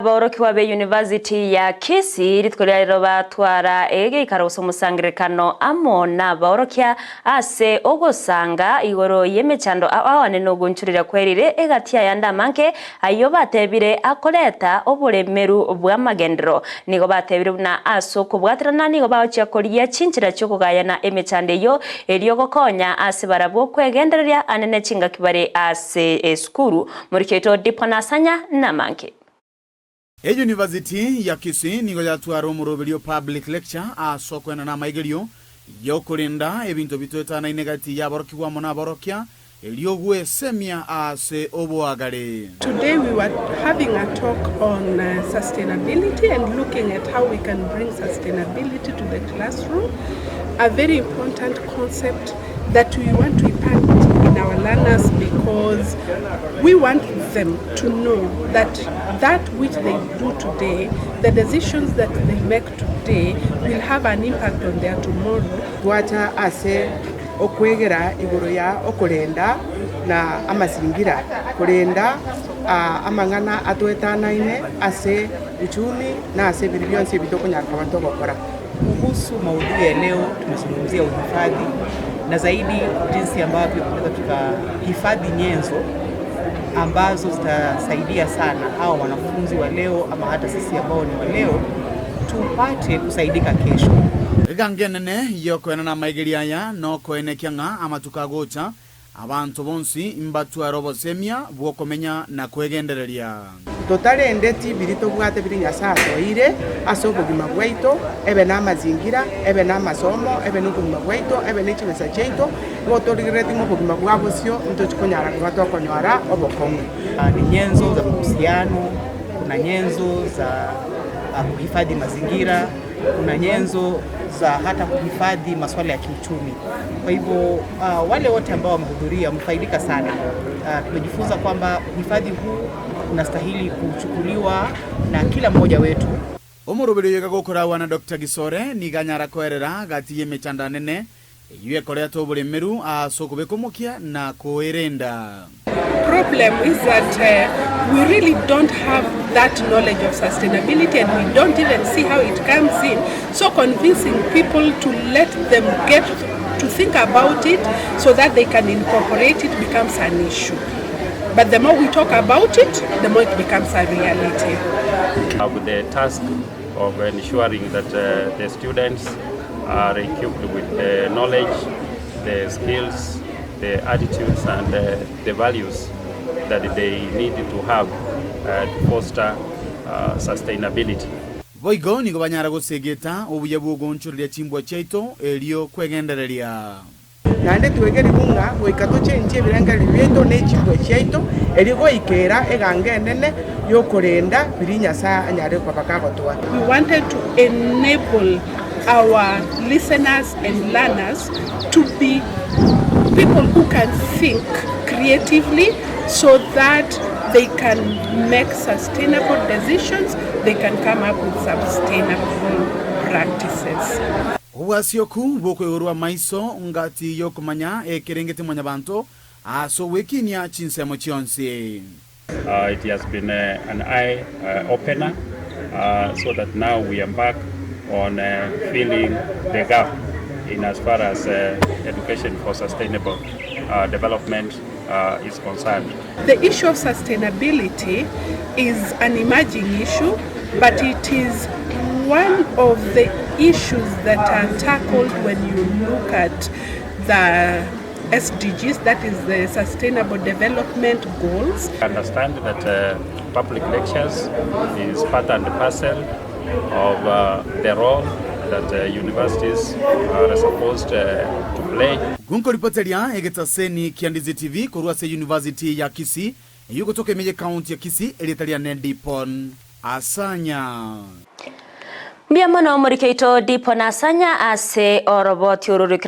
Abaorokigwa be University ya Kisii rituko ria rero batwara egeikaro gose omosangererekano amo nabaorokia ase ogosanga igoro y'emechando aoane nogonchurera kwerire egati ayande amange ayio batebire akoreta oboremeru bw'amagenderero. Nigo batebire buna ase okobwaterana nigo bagochia korigia chinchera chi'okogayana emechando eyio erio gokonya ase barabwo kwegendereria anene chingaki bare ase esukuru. Moriki oito Dipo Nasanya namange. Eyunivasiti ya Kisii nigo yatwara omoroberio o Public Lecture ase okoenana amaigerio y'okorenda ebinto bitoetanaine gati y'aborokigwa amo naborokia, erio gwesemia ase oboagare. Today we were having a talk on sustainability and looking at how we can bring sustainability to the classroom, a very important concept that we want to impart in our learners because we want them to know that that which they do today, the decisions that they make today will have an impact on their tomorrow. Twacha ase okwegera igoro ya okorenda na amasingira, korenda amang'ana atwetanaine ase uchumi na ase ebinto bionsi ebi tokonyara koba togokora. Kuhusu maudhui ya leo tumezungumzia uhifadhi na zaidi jinsi ambavyo tunaweza tukahifadhi nyenzo ambazo zitasaidia sana hawa wanafunzi wa leo ama hata sisi ambao ni wa leo tupate kusaidika kesho. Egango enene y'okoenana amaigerio aya nokoenekia ng'a amatuko agocha Abanto bonsi mbatware obosemia bw'okomenya na kwegendereria. Totarendeti biria tobwate biria Nyasae atoeire ase obogima bwaito, ebe namazingira, ebe namasomo, ebe nobogima bwaito, ebe ne chibesa chiaito, nigo torigerereti ng'a obogima bwa bosio ntochi konyara koba tokonyora obokong'u. Ni nyenzo za mahusiano, kuna nyenzo za kuhifadhi mazingira, kuna nyenzo za hata kuhifadhi masuala ya kiuchumi. Kwa hivyo wale wote ambao wamehudhuria wamefaidika sana. Tumejifunza kwamba uhifadhi huu unastahili kuchukuliwa na kila mmoja wetu. Omoroberi oyo iga gokoragwa na Doctor Gisore nigo anyara koerera gati y'emechando anene eyio ekoreta oboremeru ase okobeka omokia na koerenda. Problem is that we really don't have that knowledge of sustainability and we don't even see how it comes in. So convincing people to let them get to think about it so that they can incorporate it becomes an issue. But the more we talk about it, the more it becomes a reality. Have the task of ensuring that the students are equipped with the knowledge, the skills, the attitudes and the values that they need to have to foster sustainability. Boigo nigo banyara gosegeta obuya bw'ogoonchoreria chimbwa chiaito erio kwegendereria. Naende twegerigwe ng'a goika tochenchie ebirengererio biaito ne chimbwa chiaito, erio goikera eganga enene y'okorenda biria Nyasae anyare koba kagotoa. We wanted to enable our listeners and learners to be people who can think creatively so that they can make sustainable decisions, they can come up with sustainable practices. Obwasioku bw'okoigorwa amaiso ngati y'okomanya ekerengete mwanyabanto ase ogwekinia chinsemo chionsi. It has been an eye opener so that now we embark on filling the gap in as far as education for sustainable development is concerned. The issue of sustainability is an emerging issue, but it is one of the issues that are tackled when you look at the SDGs, that is the Sustainable Development Goals. Understand that public lectures is part and parcel of the role that universities are supposed to play. Gonkoripoteria egetaseni kia Ndizi TV korwa ase University ya Kisii, eyio gotoka ime ye county ya Kisii, erieta riane Dipon Asanya. Mbuya mono omoriki oito Dipon Asanya ase oroboti oro.